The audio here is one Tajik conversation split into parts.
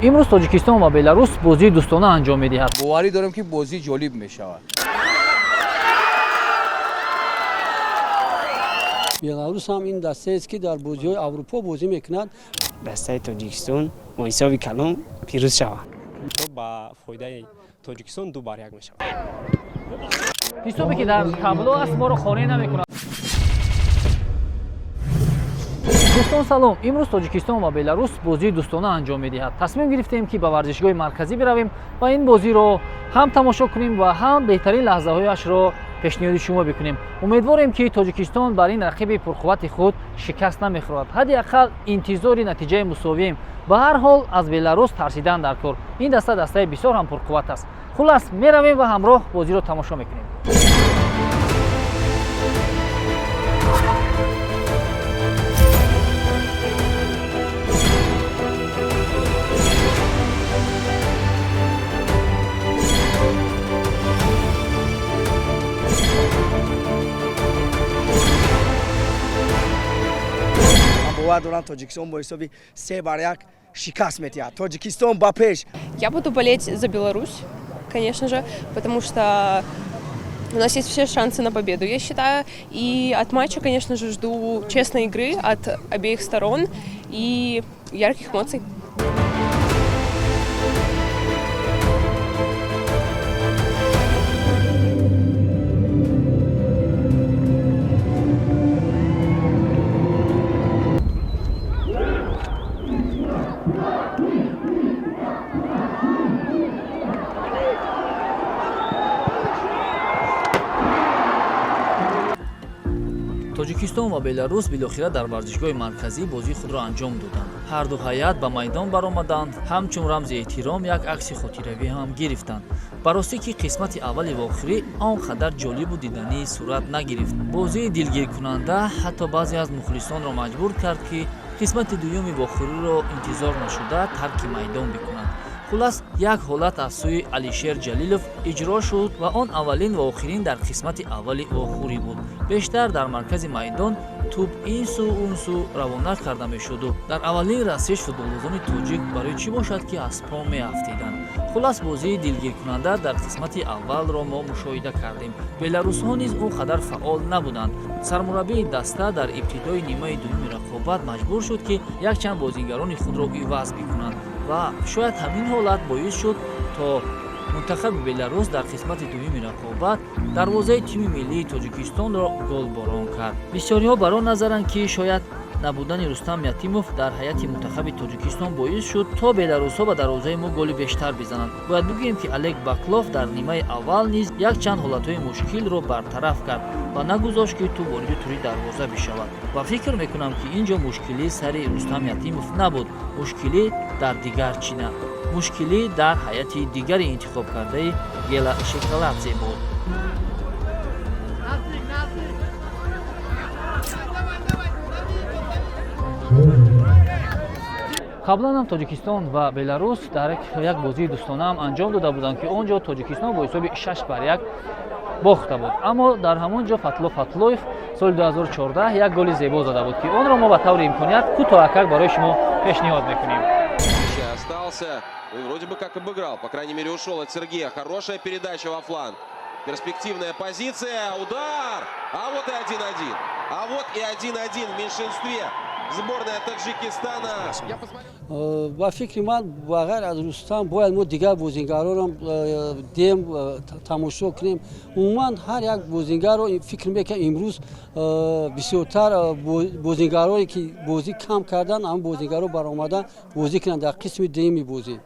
Имрӯз Тоҷикистон ва Беларус бозии дӯстона анҷом медиҳад. Боварӣ дорем, ки бозӣ ҷолиб мешавад. Беларус ҳам ин дастаест, ки дар бозиҳои Аврупо бозӣ мекунад. Дастаи Тоҷикистон бо ҳисоби калон пирӯз шавад. Ба фоидаи Тоҷикистон 2-1 мешавад. Ҳисобе, ки дар табло аст, моро қонеъ намекунад. Дӯстон, салом! Имрӯз Тоҷикистон ва Беларус бозии дӯстона анҷом медиҳад. Тасмим гирифтем, ки ба варзишгоҳи марказӣ биравем ва ин бозиро ҳам тамошо кунем ва ҳам беҳтарин лаҳзаҳояшро пешниҳоди шумо бикунем. Умедворем, ки Тоҷикистон бар ин рақиби пурқуввати худ шикаст намехӯрад. Ҳадди ақал интизори натиҷаи мусовием. Ба ҳар ҳол, аз Беларус тарсидан дар кор. Ин даста дастаи бисёр ҳам пурқувват аст. Хулас, меравем ва ҳамроҳ бозиро тамошо мекунем. Ман бовар дорам, Тоҷикистон бо ҳисоби 3-1 шикаст метиҳад. Тоҷикистон ба пеш! Я буду болеть за Беларусь, конечно же, потому что у нас есть все шансы на победу, я считаю. И от матча, конечно же, жду честной игры от обеих сторон и ярких эмоций. Тоҷикистон ва Беларус билохира дар варзишгоҳи марказӣ бозии худро анҷом доданд. Ҳарду ҳайат ба майдон баромаданд, ҳамчун рамзи эҳтиром як акси хотиравӣ ҳам гирифтанд. Ба ростӣ, ки қисмати аввали вохӯрӣ он қадар ҷолибу диданӣ сурат нагирифт. Бозии дилгиркунанда ҳатто баъзе аз мухлисонро маҷбур кард, ки қисмати дуюми вохӯриро интизор нашуда тарки майдон бикунанд. Хулас, як ҳолат аз сӯи Алишер Ҷалилов иҷро шуд ва он аввалин ва охирин дар қисмати аввали вохӯрӣ буд. Бештар дар маркази майдон тӯб ин сӯ, он сӯ равона карда мешуду дар аввалин расиш футболбозони тоҷик барои чӣ бошад, ки аз по меафтиданд. Хулас, бозии дилгиркунанда дар қисмати аввалро мо мушоҳида кардем. Беларусҳо низ он қадар фаъол набуданд. Сармураббии даста дар ибтидои нимаи дуюми рақобат маҷбур шуд, ки якчанд бозигарони худро иваз бикунанд ва шояд ҳамин ҳолат боис шуд, то мунтахаби Беларус дар қисмати дуюми рақобат дарвозаи тими миллии Тоҷикистонро голборон кард. Бисёриҳо бар он назаранд, ки шояд набудани Рустам Ятимов дар ҳайати мунтахаби Тоҷикистон боис шуд, то беларусҳо ба дарвозаи мо голи бештар бизананд. Бояд бигӯем, ки Олег Баклов дар нимаи аввал низ якчанд ҳолатҳои мушкилро бартараф кард ва нагузошт, ки тӯб вориди тури дарвоза бишавад. Ва фикр мекунам, ки ин ҷо мушкилӣ сари Рустам Ятимов набуд, мушкилӣ дар дигар чина, мушкилӣ дар ҳайати дигари интихобкардаи Гела Шекаладзе буд. Қаблан ҳам Тоҷикистон ва Беларус дар як бозии дӯстонаам анҷом дода буданд, ки он ҷо Тоҷикистон бо ҳисоби 6-1 бохта буд. Аммо дар ҳамон ҷо Фатло Фатлоев соли 2014 як голи зебо зада буд, ки онро мо ба таври имконият кӯтоҳакак барои шумо пешниҳод мекунем. Остался. Ну и вроде бы как обыграл. По крайней мере, ушел от Сергея. Хорошая передача во фланг. Перспективная позиция. Удар! А вот и 1-1. А вот и 1-1 в меньшинстве. Сборная Таджикистана. Ба фикри ман, ба ғайр аз Рустам бояд мо дигар бозингарорам дем тамошо кунем. Умуман, ҳар як бозингарро фикр мекунам, имрӯз бисёртар бозингарое, ки бозӣ кам кардан, ҳамн бозингаро баромада бозӣ кунанд дар қисми дуюми бозӣ.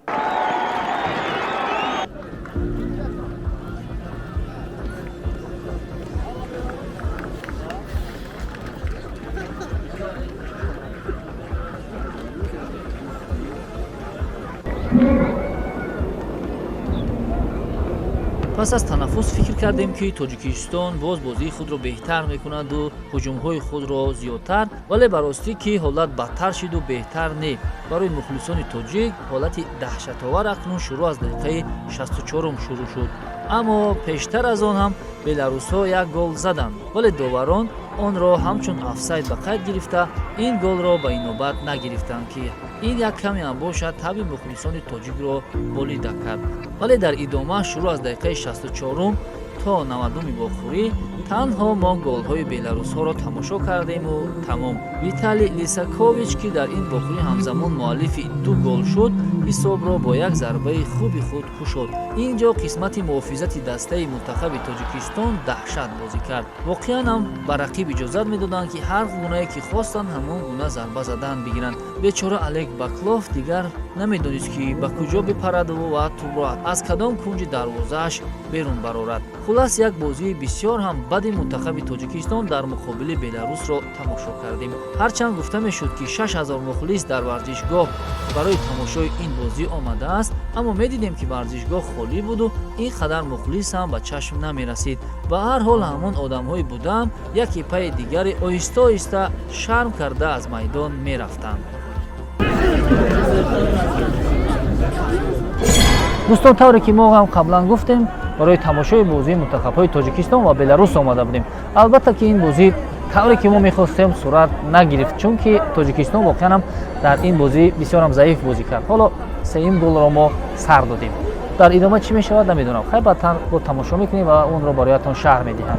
Пас аз танаффус фикр кардем, ки Тоҷикистон боз бозии худро беҳтар мекунаду ҳуҷумҳои худро зиёдтар, вале ба ростӣ, ки ҳолат бадтар шиду беҳтар не. Барои мухлисони тоҷик ҳолати даҳшатовар акнун шурӯъ аз дақиқаи 64-ум шурӯъ шуд. Аммо пештар аз он ҳам беларусҳо як гол заданд, вале доварон онро ҳамчун офсайд ба қайд гирифта, ин голро ба инобат нагирифтанд, ки ин як каме ҳам бошад таби мухлисони тоҷикро болида кард. Вале дар идома, шурӯъ аз дақиқаи 64-ум то 90-уми вохӯрӣ, танҳо мо голҳои беларусҳоро тамошо кардему тамом. Виталий Лисакович, ки дар ин вохӯрӣ ҳамзамон муаллифи ду гол шуд, ҳисобро бо як зарбаи хуби худ кушод. Ин ҷо қисмати муҳофизати дастаи мунтахаби Тоҷикистон даҳшат бозӣ кард. Воқеан ҳам ба рақиб иҷозат медоданд, ки ҳар гунае ки хостанд, ҳамон гуна зарба задан бигиранд. Бечора Олег Баклов дигар намедонист, ки ба куҷо бипараду ва тӯбро аз кадом кунҷи дарвозааш берун барорад. Хулас, як бозии бисёр ҳам бади мунтахаби Тоҷикистон дар муқобили Беларусро тамошо кардем. Ҳарчанд гуфта мешуд, ки 6000 мухлис дар варзишгоҳ барои тамошои ин бозӣ омадааст, аммо медидем, ки варзишгоҳ холӣ буду ин қадар мухлис ҳам ба чашм намерасид. Ба ҳар ҳол, ҳамон одамҳое будаам, яке пайи дигаре оҳиста оҳиста шарм карда аз майдон мерафтанд. Дӯстон, тавре ки мо ҳам қаблан гуфтем, барои тамошои бозии мунтахабҳои Тоҷикистон ва Беларус омада будем. Албатта ки ин бозӣ тавре ки мо мехостем сурат нагирифт, чунки Тоҷикистон воқеан ҳам дар ин бозӣ бисёрам заиф бозӣ кард. Ҳоло сеюм голро мо сар додем. Дар идома чӣ мешавад, намедонам. Хай, баъдтан бо тамошо мекунем ва онро бароятон шарҳ медиҳам.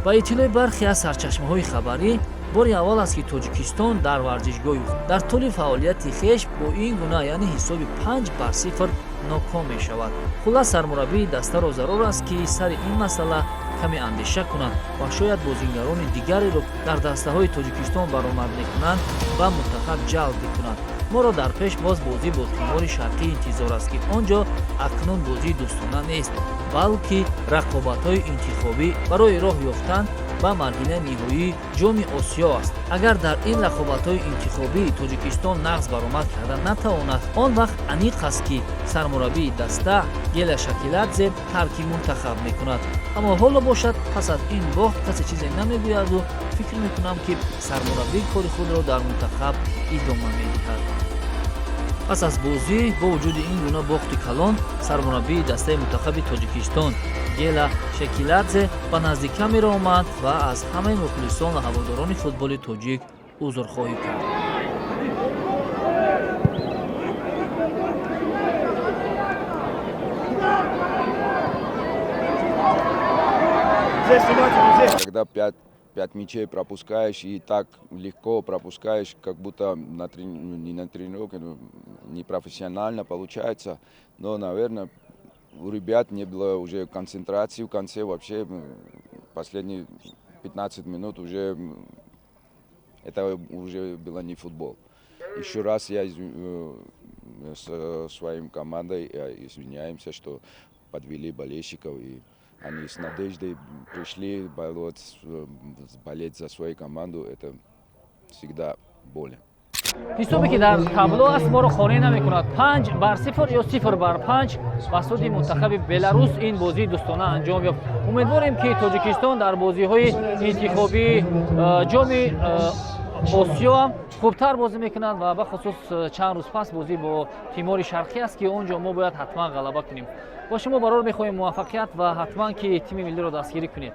Ба иттилои бархе аз сарчашмаҳои хабарӣ, бори аввал аст, ки Тоҷикистон дар варзишгоҳи дар тӯли фаъолияти хеш бо ин гуна, яъне ҳисоби 5-0 ноком мешавад. Хулас, сармураббии дастаро зарур аст, ки сари ин масъала каме андеша кунад ва шояд бозингарони дигареро дар дастаҳои Тоҷикистон баромад мекунанд, ба мунтахаб ҷалб бикунад. Моро дар пеш боз бозӣ бо Тимори Шарқӣ интизор аст, ки он ҷо акнун бозии дӯстона нест, балки рақобатҳои интихобӣ барои роҳ ёфтан ба марҳилаи ниҳоии Ҷоми Осиё аст. Агар дар ин рақобатҳои интихобӣ Тоҷикистон нағз баромад карда натавонад, он вақт аниқ аст, ки сармураббии даста Гела Шакиладзе тарки мунтахаб мекунад. Аммо ҳоло бошад, пас аз ин бохт касе чизе намегӯяду фикр мекунам, ки сармураббӣ кори худро дар мунтахаб идома медиҳад. Пас аз бозӣ, бо вуҷуди ин гуна бохти калон, сармураббии дастаи мунтахаби Тоҷикистон Гела Шекиладзе ба назди камера омад ва аз ҳамаи мухлисон ва ҳаводорони футболи тоҷик узрхоҳӣ кард. Когда пять мячей пропускаешь и так легко пропускаешь, как будто не на тренировке, ну, не профессионально получается. Но, наверное, у ребят не было уже концентрации в конце вообще. Последние 15 минут уже это уже было не футбол. Еще раз я с своим командой извиняемся, что подвели болельщиков, и они с надеждой пришли болеть за свою команду. Это всегда больно. Ҳисобе ки дар табло аст, моро қонеъ намекунад. 5-0 ё 0-5 ба суди мунтахаби Беларус ин бозии дӯстона анҷом ёфт. Умедворем, ки Тоҷикистон дар бозиҳои интихобии Ҷоми Осиё ҳам хубтар бозӣ мекунад ва бахусус чанд рӯз пас бозӣ бо Тимори Шарқӣ аст, ки он ҷо мо бояд ҳатман ғалаба кунем. Бо шумо барор мехоҳем муваффақият ва ҳатман ки тими миллиро дастгирӣ кунед.